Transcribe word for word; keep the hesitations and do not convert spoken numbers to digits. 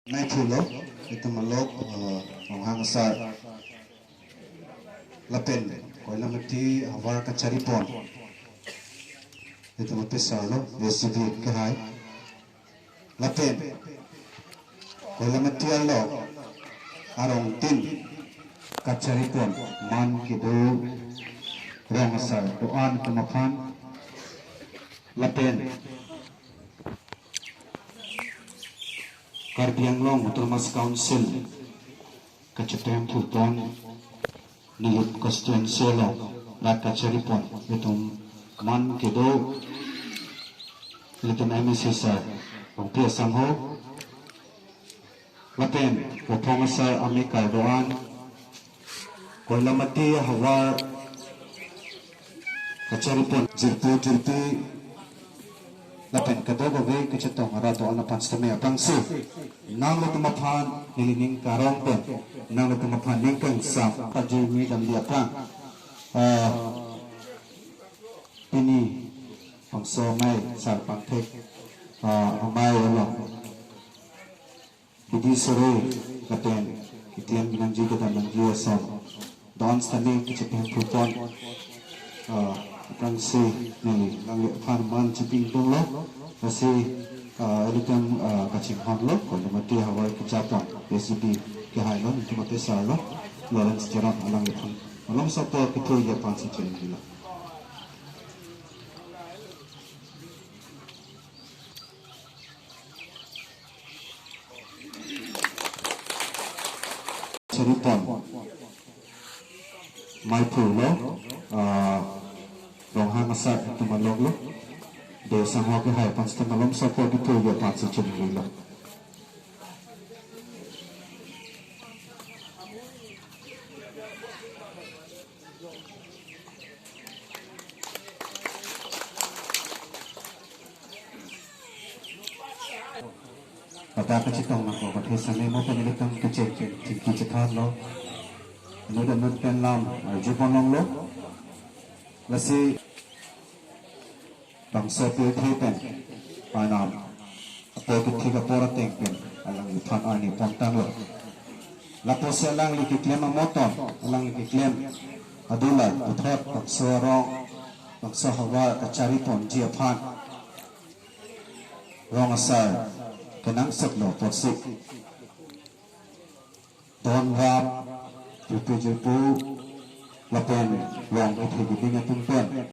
Nai thulo, itum alok, eh, Ronghang asar. Lapen, Koilamati havar kachari pon. Itum apesarlo, S G B kehai. Lapen, Koilamati arlo, arongtin kachari pon, man kedo rong asar, do-an atum aphan. Lapen, Karbi Anglong Autonomous Council kachepeng phu pon, Nilip constituency along rat kachari pon, itum man kedo, itum M A C sar, Rongpi asangho. Lapen, Vophong asar amekar do-an, Koilamati havar kachari pon, jirpo jirpi, lapen kadokave kachetong arat do-an aphan sitame aphrangsi nanglitum aphan neli ning karong pen, nanglitum aphan ning kangsam pajirmi damji aphrang, ah, pini bangso amei sar pangthek, ah, amei along bidi sore lapen keklem nangji kedam nangji ason don sitame kachepeng phu pon, ah, aphrangsi neli nangliphan man chepingdunlo, lasi, ah, ilitum, ah, kachinghonlo, Koilamati havar keja pon, S G B kehailo, itum apesarlo, Lawrence Teron alangliphan malomso apor kethuji aphansi chinilo. Chari pon. Mai phulo, ah, Ronghang asar itum aloklo. De sangho kehai aphan sitame malomso apor kethuji aphansi chinilo. Pada kachetong nangkok, pathe sane mo pen ilitum kecheng chingki chethanlo. Inut inut pen lam arju pon longlo. Lasi bangso pirthe pen, Arnam apor kethik apor ateng pen alangliphan arni pon tanglo. Lapusi alangli keklem amoton, alangli keklem adular puthot bangso arong, bangso havar kachari ponji aphan rong asar kenangsotlo apotsi don rap, jirpi jirpo, lapen rong kethe keding atum pen